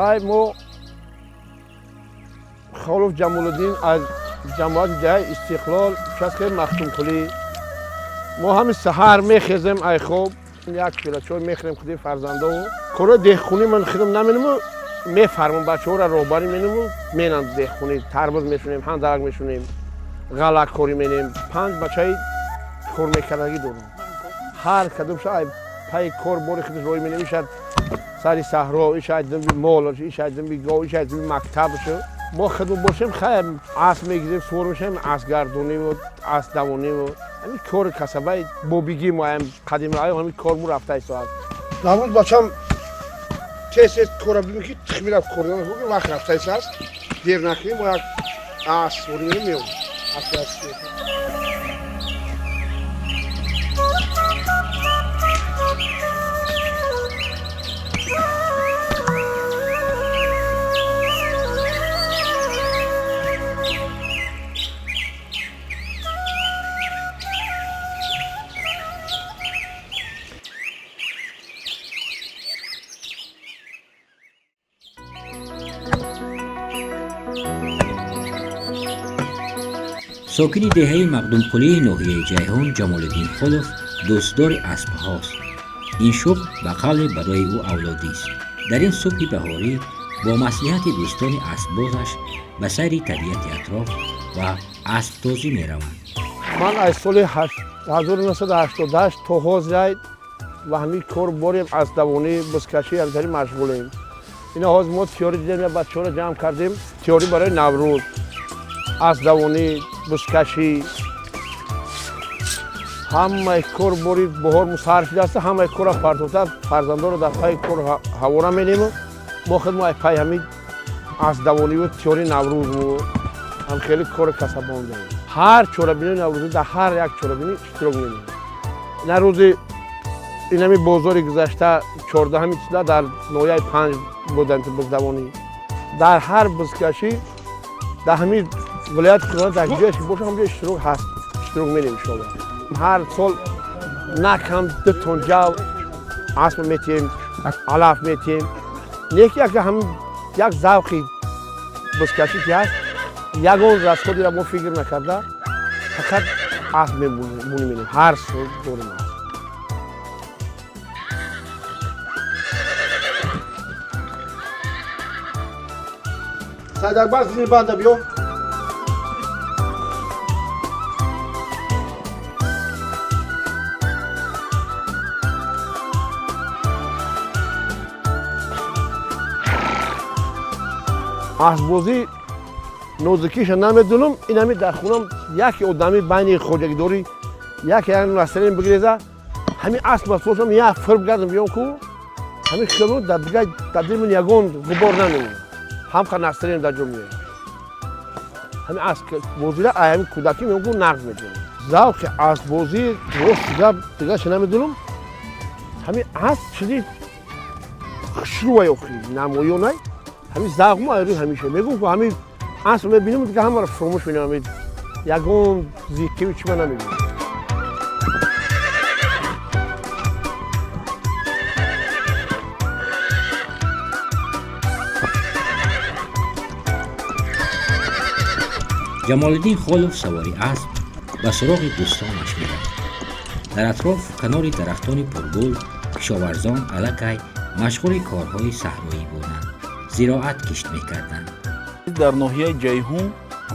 Хай, мо Холов Ҷамолиддин аз ҷамоати деҳаи Истиқлол, участкаи Махтумкулӣ. Мо ҳамин саҳар мехезем ай хоб, як пила чой мехӯрем худи фарзандову. Корҳои деҳқонӣ ман худам наменаму, мефармам, бачаҳоро роҳбарӣ менаму, менам деҳқонӣ, тарбуз мешунем, ҳандарак мешунем, ғалакорӣ менем. Панҷ бачаи кор мекардагӣ дорам. Ҳар кадомша ай пайи кор бори худаш роҳӣ менем, ишад сари саҳро, ишад димби мол, ишад димби гов, ишад димби мактаб. Мо худмон бошем, хай, асп мегирем, сувор мешавем, аспгардониву аспдавониву ҳамин кори касабаи бобигӣ мо ҳам қадимраи ҳамин кор мо рафта истодааст. Наврӯз бачам тез тез кора бибин, ки тих мерафт кор, вақт рафта истааст, дер накунем, мо як асп суворӣ менем, меом. Сокини деҳаи Мақдумкулии ноҳияи Ҷайҳун Ҷамолиддин Холов дӯстдори аспҳост. Ин шуғл ба қавле барои ӯ авлодист. Дар ин субҳи баҳорӣ бо маслиҳати дӯстони аспбозаш ба сайри табиати атроф ва асптозӣ мераванд. Ман аз соли 1988 то ҳозир ва ҳамин кор борем, аспдавонӣ, бузкашӣ, ҳамтари машғулем. Ина ҳозир мо тиёрӣ дидем, я бачаҳоро ҷамъ кардем, тиёрӣ барои Наврӯз, аспдавонӣ, бузкашӣ, ҳамаи кор бори баҳор мусарр шудааст, ҳамаи корро партофта, фарзандонро дар пайи кор ҳавора менему, мо худ мо пайи ҳамин аспдавониву тиёри Наврӯзму ҳам хеле кори касабон дорем. Ҳар чорабинии наврӯзӣ, дар ҳар як чорабинӣ иштирок менем. Ина рӯзи инами бозори гузашта, 14-ҳами чиза, дар ноҳияи Панҷ буданд буздавонӣ. Дар ҳар бузкашӣ дар ҳамин вилояти Хуросон, дар ҷое ки бошад, ҳамҷо иштирок ҳаст, иштирок менем, иншоалло. Ҳар сол на кам 2 тон ҷав асп метиҳем, алаф метиҳем. Не ки як ҳам як завқи бузкашӣ ки ҳаст, ягон расходиро мо фикр накарда, фақат асп мемонем, ҳар сол дорем асп. Сайдакбар, зини банда биё. Аспбозӣ нозукиша намедонам, инами дар хунам яке одами байни хоҷагидорӣ, яке як насарин бигиреза, ҳамин асп басбошам, як фир бигардам, биём ку, ҳамин хиёл дар дига дар дили ман ягон ғубор намемонад, ҳамқа насарин дар ҷо меояд. Ҳамин аспбозира ай ҳамин кӯдакӣ меом ку, нағз медонам. Завқи аспбозӣ, рост гап, дигаша намедонам. Ҳамин асп чизи хушрӯай, охи намоёнай, ҳамин завқ мо айрӯ ҳамеша мегӯм ку, ҳамин асп мебинем, дига ҳамаро фуромӯш менам, ягон зиққиву чима намебинам. Ҷамолиддин Холов савори асп ба суроғи дӯстонаш мерафт. Дар атроф, канори дарахтони пургул, кишоварзон аллакай машғули корҳои саҳроӣ буданд, зироат кишт мекарданд. Дар ноҳияи Ҷайҳун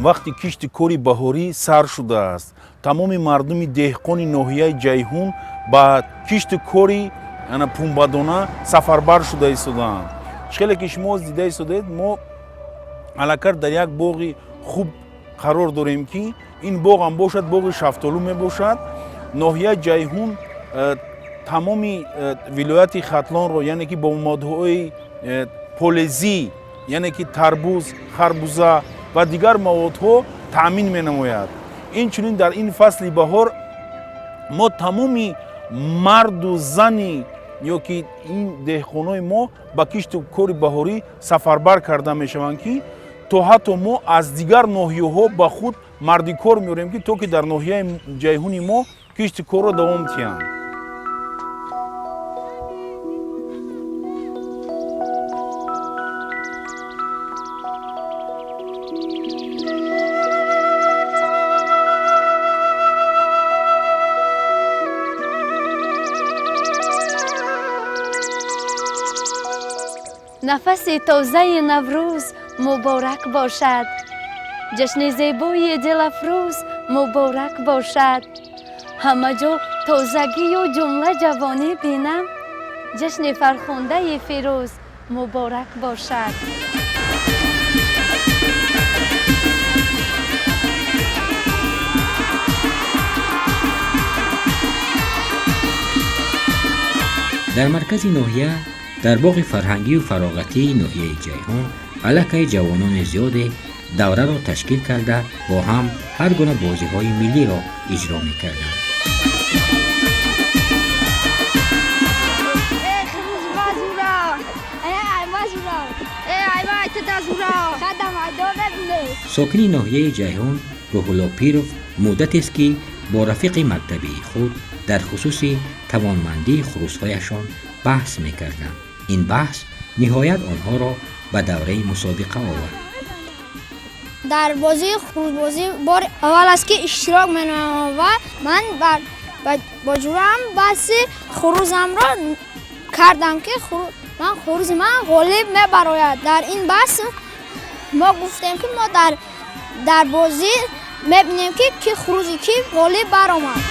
вақти кишти кори баҳорӣ сар шудааст. Тамоми мардуми деҳқони ноҳияи Ҷайҳун ба кишти кори пунбадона сафарбар шуда истодаанд. Чӣ хеле ки шумо дида истодаед, мо аллакай дар як боғи хуб қарор дорем, ки ин боғ ҳам бошад, боғи шафтолу мебошад. Ноҳияи Ҷайҳун тамоми вилояти Хатлонро, яъне ки бо модҳои полезӣ, яъне ки тарбуз, харбуза ва дигар маводҳо таъмин менамояд. Инчунин дар ин фасли баҳор мо тамоми марду зани ё ки ин деҳқонои мо ба кишту кори баҳорӣ сафарбар карда мешаванд, ки то ҳатто мо аз дигар ноҳияҳо ба худ мардикор меорем, ки то ки дар ноҳияи Ҷайҳуни мо кишти корро давом диҳанд. Нафаси тозаи Наврӯз муборак бошад. Ҷашни зебои дилафрӯз муборак бошад. Ҳама ҷо тозагию ҷумла ҷавонӣ бинам. Ҷашни фархундаи фирӯз муборак бошад. Дар маркази ноҳия, дар боғи фарҳангию фароғатии ноҳияи Ҷайҳун, аллакай ҷавонони зиёде давраро ташкил карда, бо ҳам ҳар гуна бозиҳои миллиро иҷро мекарданд. Сокини ноҳияи Ҷайҳун Рӯҳулло Пиров муддатест, ки бо рафиқи мактабии худ дар хусуси тавонмандии хурусҳояшон баҳс мекарданд. Ин баҳс ниҳоят онҳоро ба давраи мусобиқа овард. Дар бозии хурусбозӣ бори аввал аст, ки иштирок менамоям ва ман бо ҷуръам баҳси хурӯзамро кардам, ки ман хурузи ман ғолиб мебарояд. Дар ин баҳс мо гуфтем, ки мо дар бозӣ мебинем, ки ки хурузи кӣ ғолиб баромад.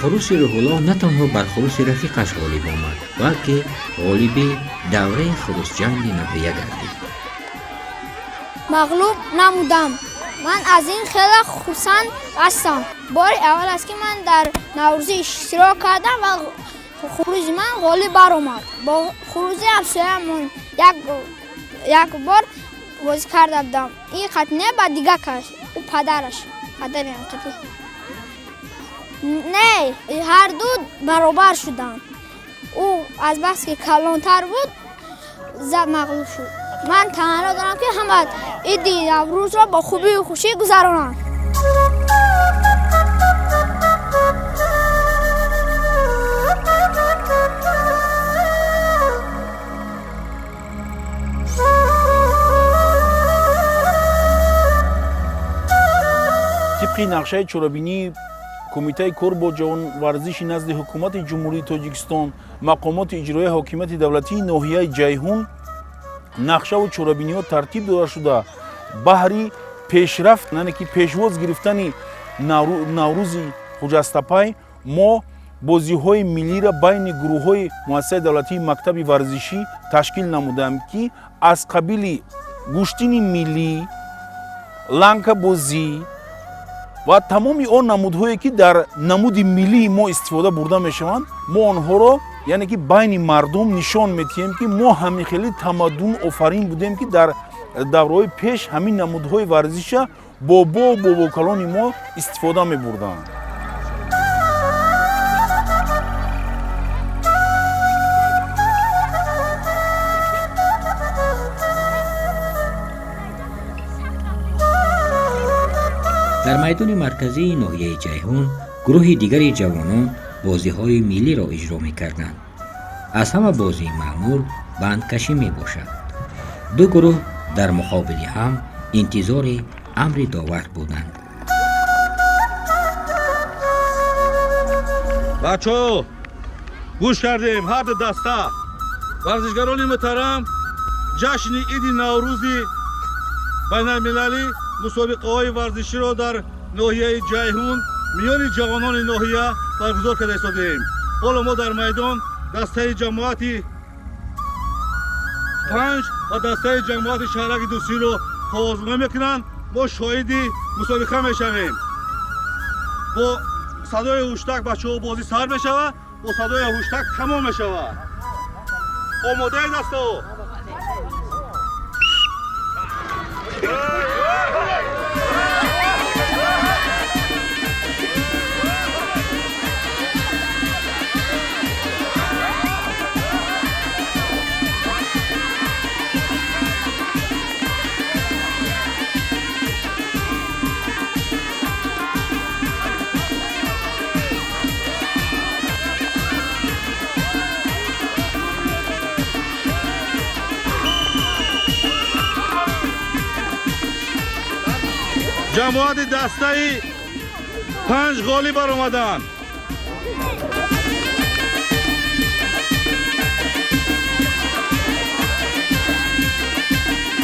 Хуруси Рӯҳулло на танҳо бар хуруси рафиқаш ғолиб омад, балки ғолиби давраи хурусҷанги ноҳия гардид. Мағлуб намудам. Ман аз ин хеле хурсанд ҳастам. Бори аввал аст, ки ман дар Наврӯзӣ иштирок кардам ва хурузи ман ғолиб баромад. Бо хурузи ҳамсоямон як бор бозӣ карда будам. Ин қат не, ба дигар кас, ӯ падараш, падарам қати. Не, ҳарду баробар шуданд. Ӯ аз бас ки калонтар буд, зад мағлуб шуд. Ман таманно дорам, ки ҳама иди Наврӯзро бо хубию хушӣ гузаронанд. Тибқи нақшаи чорабинии Кумитаи кор бо ҷавонварзиши назди Ҳукумати Ҷумҳурии Тоҷикистон, мақомоти иҷроияи ҳокимияти давлатии ноҳияи Ҷайҳун нақшаву чорабиниҳо тартиб дода шуда, баҳри пешрафт, яъне ки пешвоз гирифтани Наврӯзи Хуҷастапай, мо бозиҳои миллиро байни гурӯҳҳои муассисаи давлатии мактаби варзишӣ ташкил намудаем, ки аз қабили гӯштини миллӣ, ланкабозӣ ва тамоми он намудҳое, ки дар намуди миллии мо истифода бурда мешаванд, мо онҳоро, яъне ки байни мардум нишон медиҳем, ки мо ҳамин хели тамаддун офарин будем, ки дар давраҳои пеш ҳамин намудҳои варзиша бобо бобокалони мо истифода мебурданд. Дар майдони марказии ноҳияи Ҷайҳун гурӯҳи дигари ҷавонон бозиҳои миллиро иҷро мекарданд. Аз ҳама бозии маъмул бандкашӣ мебошад. Ду гурӯҳ дар муқобили ҳам интизори амри довар буданд. Бачаҳо, гӯш кардем ҳар ду даста. Варзишгарони муҳтарам, ҷашни иди Наврӯзи байналмилалӣ мусобиқаҳои варзиширо дар ноҳияи Ҷайҳун миёни ҷавонони ноҳия баргузор карда истодаем. Ҳоло мо дар майдон дастаи ҷамоати панҷ ва дастаи ҷамоати шаҳраки Дӯстиро ҳозима мекунанд. Мо шоҳиди мусобиқа мешавем. Бо садои ҳуштак бачаҳо бозӣ сар мешавад, бо садои ҳуштак тамом мешавад. Омодаи дастаҳо? Ҷамоати дастаи панҷ ғолиб баромаданд.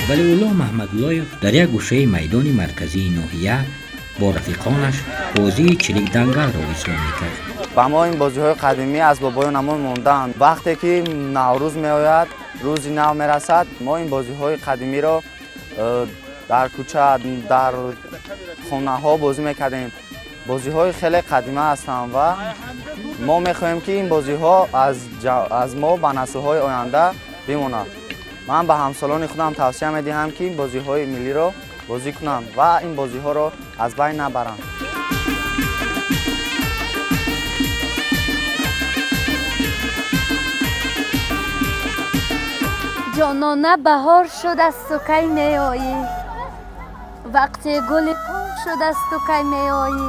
Валиулло Маҳмадуллоев дар як гӯшаи майдони марказии ноҳия бо рафиқонаш бозии чиликдангалро иҷро мекард. Ба мо ин бозиҳои қадимӣ аз бобоёнамон мондаанд. Вақте ки Наврӯз меояд, рӯзи нав мерасад, мо ин бозиҳои қадимиро дар кӯча, дар хонаҳо бозӣ мекардем. Бозиҳои хеле қадима ҳастанд ва мо мехоҳем, ки ин бозиҳо аз мо ба наслҳои оянда бимонад. Ман ба ҳамсолони худам тавсия медиҳам, ки ин бозиҳои миллиро бозӣ кунанд ва ин бозиҳоро аз байн набаранд. Ҷонона, баҳор шудасту кай меоӣ? Вақте гули кор шудасту кай меоӣ?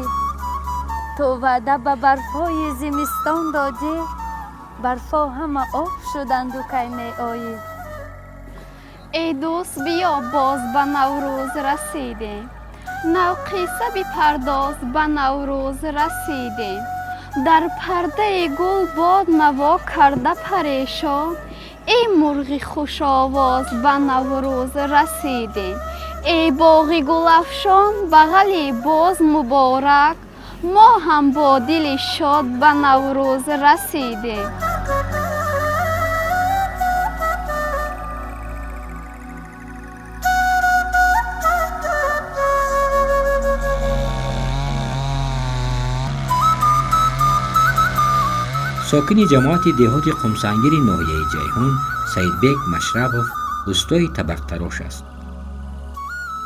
Ту ваъда ба барфҳои зимистон додӣ, барфҳо ҳама об шуданду кай меоӣ? Эй дӯст, биё, боз ба Наврӯз расидем. Навқисса бипардоз, ба Наврӯз расидем. Дар пардаи гул бод наво карда парешон. Эй мурғи хушовоз, ба Наврӯз расидем. Эй боғи гулафшон, бағали боз муборак. Мо ҳам бо дили шод ба Наврӯз расидем. Сокини ҷамоати деҳоти Қумсангири ноҳияи Ҷайҳун Саидбек Машрабов устои табақтарош аст.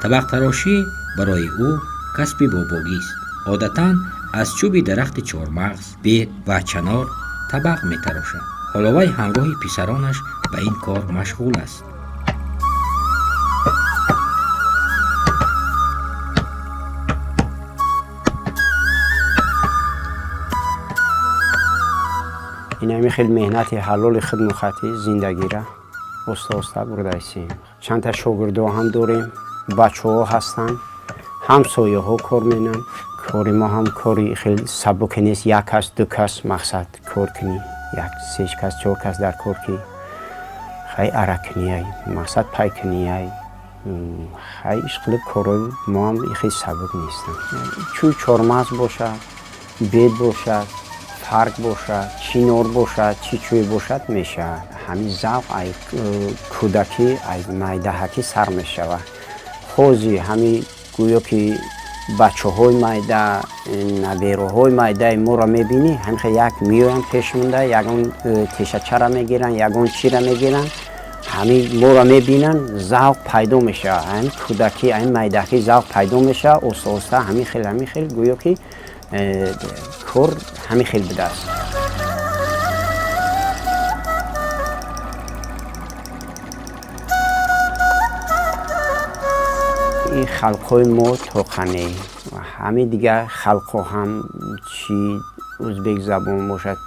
Табақтарошӣ барои ӯ касби бобогист. Одатан аз чӯби дарахти чормағз, бед ва чанор табақ метарошад. Ҳоло вай ҳамроҳи писаронаш ба ин кор машғул аст. Ин ҳами хел меҳнати ҳалоли хидмухатӣ зиндагира оста оста бурдаистем. Чандта шогирдо ҳам дорем, бачаҳо ҳастанд, ҳамсояҳо кор менанд. Кори мо ҳам кори хел сабуке нест. Як кас, ду кас мақсад кор кунӣ, як се кас, чор кас дар кор ки хай аракунияй, мақсад пай кунияй. Хай ишқилиб корҳои мо ҳам хел сабук нестанд. Чӯй чормағз бошад, бед бошад, фарқ бошад, чинор бошад, чӣ чӯй бошад, мешавад. Ҳамин завқ ай кӯдакӣ, ай майдаҳакӣ сар мешавад. Ҳози ҳамин гӯё ки бачаҳои майда, набераҳои майдаи моро мебинӣ, ҳамин хел як меоянд пешмонда, ягон тешачара мегиранд, ягон чира мегиранд, ҳамин моро мебинанд, завқ пайдо мешавад. Ҳамин кӯдакӣ, ҳамин майдаҳакӣ завқ пайдо мешавад, оста оста ҳамин хел, ҳамин хел гӯё ки кор ҳамин хел будааст. Ин халқҳои мо тоқане, ҳамин дигар халқҳо ҳам, чи ӯзбек забон бошад,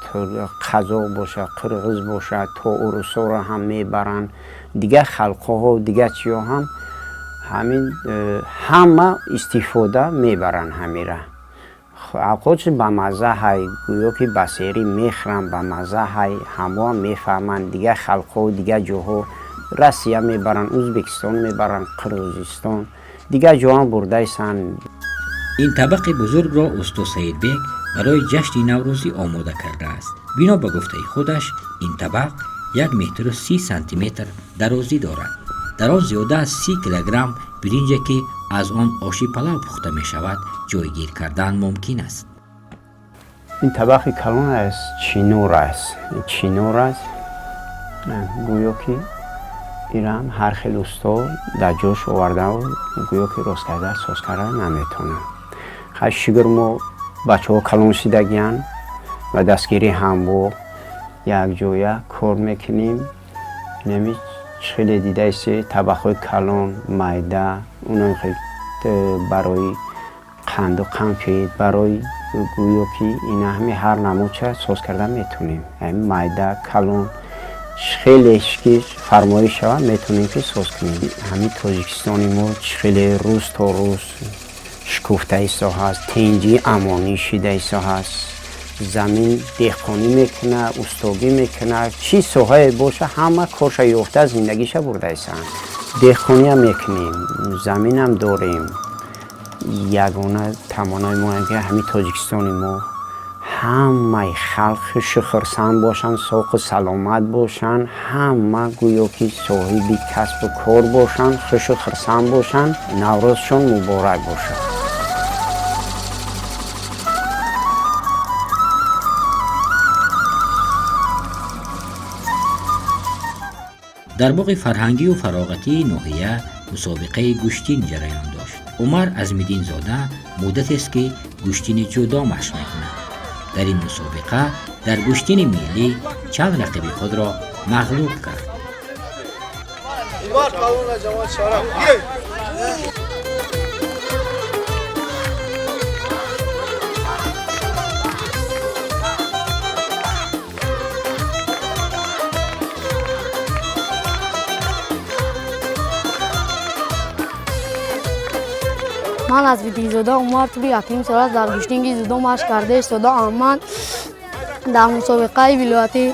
қазоқ бошад, қирғиз бошад, то урусоро ҳам мебаранд. Дигар халқҳоҳо, дигар чиҳо ҳам ҳамин ҳама истифода мебаранд ҳамира. Авқотш ба мазза ҳай, гӯё ки ба серӣ мехӯранд, ба мазза ҳай, ҳамоам мефаҳманд. Дигар халқҳо, дигар ҷоҳо, Россия мебаранд, Ӯзбекистон мебаранд, Қирғизистон, дигар ҷоҳам бурдаисанд. Ин табақи бузургро усто Саидбек барои ҷашни наврӯзӣ омода кардааст. Бино ба гуфтаи худаш, ин табақ 1 метру 30 сантиметр дарозӣ дорад. Дар он зиёда аз 30 килограмм биринҷе, ки аз он оши палав пухта мешавад, ҷойгир кардан мумкин аст. Ин табақи калон аз чинор аст, чинор аст. Гӯё ки ирам ҳар хел усто дар ҷош оварда, гӯё ки рост карда, соз карда наметавонад. Хай, шукр, мо бачаҳо калон шидагиянд ва дастгирӣ ҳам бо якҷоя кор мекунем. Инами хеле дидаисе, табақҳои калон, майда, оно хел барои қанду қанфид, барои гӯё ки ина ҳами ҳар намудча соз карда метавонем. Ҳами майда, калон, хеле ки фармоиш шавад, метавонем ки соз кунем. Ҳамин Тоҷикистони мо хеле рӯз то рӯз шукуфта исто ҳаст, тинҷӣ, амонӣ шида исто ҳаст. Замин деҳқонӣ мекунад, устогӣ мекунад, чӣ соҳае боша, ҳама корша ёфта, зиндагиша бурда истанд. Деҳқониам мекунем, заминам дорем. Ягона таманнои мо, ки ҳамин Тоҷикистони мо ҳамаи халқ хушу хурсанд бошанд, соқу саломат бошанд, ҳама гӯё ки соҳиби касбу кор бошанд, хушу хурсанд бошанд. Наврӯзшон муборак бошад. Дар боғи фарҳангию фароғатии ноҳия мусобиқаи гӯштин ҷараён дошт. Умар Азмиддинзода муддатест, ки гӯштини ҷудо машқ мекунад. Дар ин мусобиқа дар гӯштини миллӣ чанд рақиби худро мағлуб кард. Ман Азмиддинзода Умар, тӯли 1,5 сол аст дар гӯштинги ҷудо машқ карда истодаам. Ман дар мусобиқаи вилоятӣ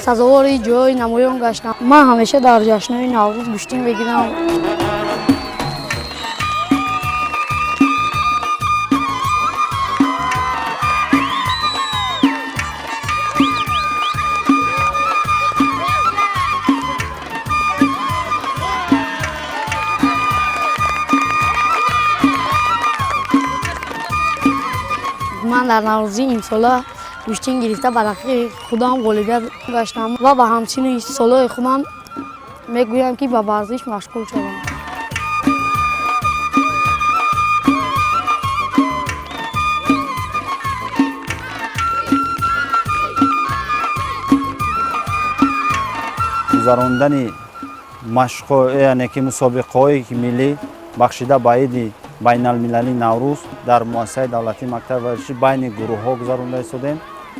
сазовори ҷои намоён гаштам. Ман ҳамеша дар ҷашнҳои Наврӯз гӯштин мегирам. Ман дар наврӯзии имсола гӯштин гирифта, ба рақиби худам ғолибият гаштам ва ба ҳамсини солҳои худам мегӯям, ки ба варзиш машғул шавам. Гузарондани машқҳо, яъне ки мусобиқаҳое ки миллӣ бахшида ба иди байналмилалии Наврӯз дар муассисаи давлатии мактаби варзишӣ байни гурӯҳҳо гузаронда истодем.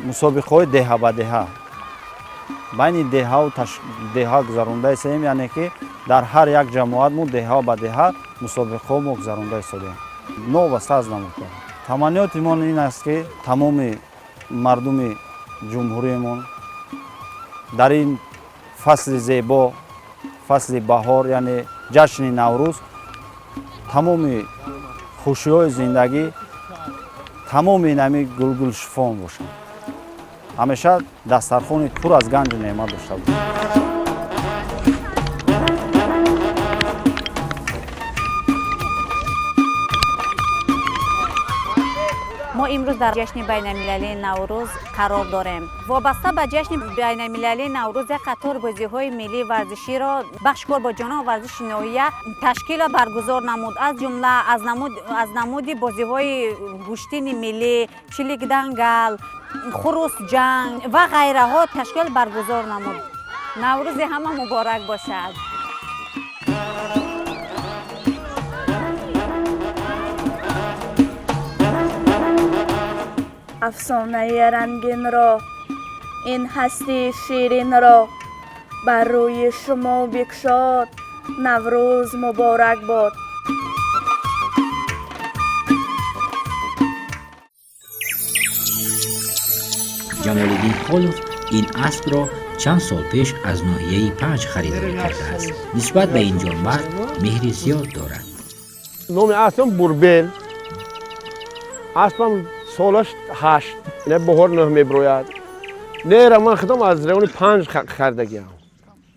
Мусобиқаҳои деҳа ба деҳа, байни деҳаву деҳа гузаронда истодем, яъне ки дар ҳар як ҷамоат мо деҳа ба деҳа мусобиқаҳо мо гузаронда истодем, новобаста аз намудҳо. Таманниёти мо ин аст, ки тамоми мардуми ҷумҳуриямон дар ин фасли зебо, фасли баҳор, яъне ҷашни Наврӯз, тамоми хушиҳои зиндагӣ, тамоми инами гулгулшифон бошанд, ҳамеша дастархони пур аз ганҷу неъмат дошта бошанд. Мо имрӯз дар ҷашни байналмилалии Наврӯз қарор дорем. Вобаста ба ҷашни байналмилалии Наврӯз як қатор бозиҳои миллии варзиширо бахши кор бо ҷавонон варзиши ноҳия ташкил ва баргузор намуд. Аз ҷумла аз намуди бозиҳои гӯштини миллӣ, чиликдангал, хурусҷанг ва ғайраҳо ташкил баргузор намуд. Наврӯзи ҳама муборак бошад. Афсонаи рангинро, ин ҳастии ширинро бар рӯи шумо бикшод. Наврӯз муборак бод. Ҷамолиддин Холов ин аспро чанд сол пеш аз ноҳияи Панҷ харидорӣ кардааст. Нисбат ба ин ҷонвар меҳри зиёд дорад. Номи аспам Бурбел. Аспам солаш 8, ина баҳор 9 мебирояд. Нера ман худам аз райони Панҷ хардагиам,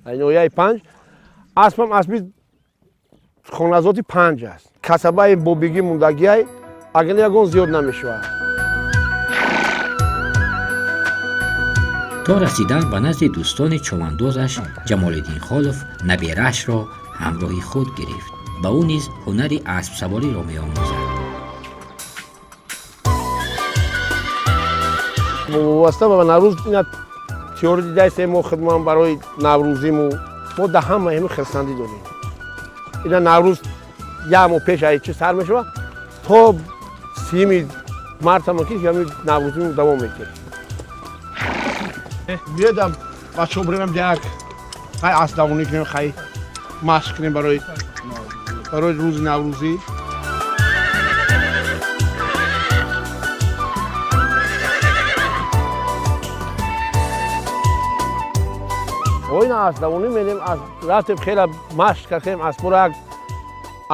ноҳияи Панҷ. Аспам аспи хоназоти Панҷ аст. Касабаи бобигӣ мондагиай, агар ягон зиёд намешавад. То расидан ба назди дӯстони човандозаш Ҷамолиддин Холов набераашро ҳамроҳи худ гирифт. Ба ӯ низ ҳунари аспсавориро меомӯзад. Вобаста ба Наврӯз ина тиёрӣ дидаистем мо худмон барои наврӯзиму мо да ҳама ҳами хирсандӣ дорем. Ина Наврӯз як моҳ пеш ай чи сар мешавад то 30 мартама ки ҳами наврӯзиму давом мекунем. Биёдам бачаҳо бирем як хай асбдавонӣ кунем, хай машқ кунем барои рӯзи наврӯзӣ. Оина асбдавонӣ мерем, рафтем хела машқ кардем, аспора як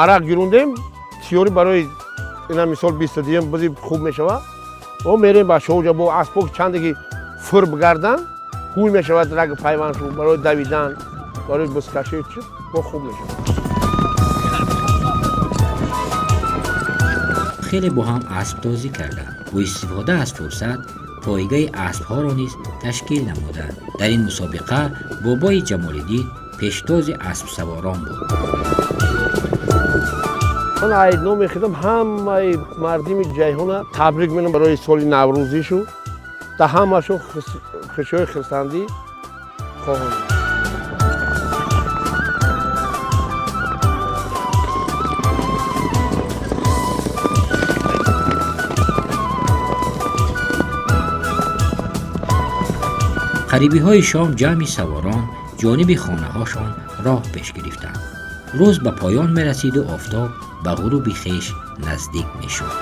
арақ гирундем, тиёрӣ барои ина мисол 22 бизи хуб мешавад. О мерем бачаҳо уҷа бо аспо чанде ки фур бигарданд, ҳуй мешавад раги пайвандшу барои давидан, барои бузкашӣ чи бо хуб мешавад. Хеле бо ҳам аспдозӣ карданд. Бо истифода аз фурсат пойгаи аспҳоро низ ташкил намуданд. Дар ин мусобиқа бобои Ҷамолиддин пештози аспсаворон буд. Ман айдном мехӯрдам, ҳамаи мардими Ҷайҳуна табрик менам барои соли наврӯзишу, да ҳамашу хушиҳои хирсандӣ хоҳонам. Қарибиҳои шом ҷамъи саворон ҷониби хонаҳошон роҳ пеш гирифтанд. Рӯз ба поён мерасиду офтоб ба ғуруби хеш наздик мешуд.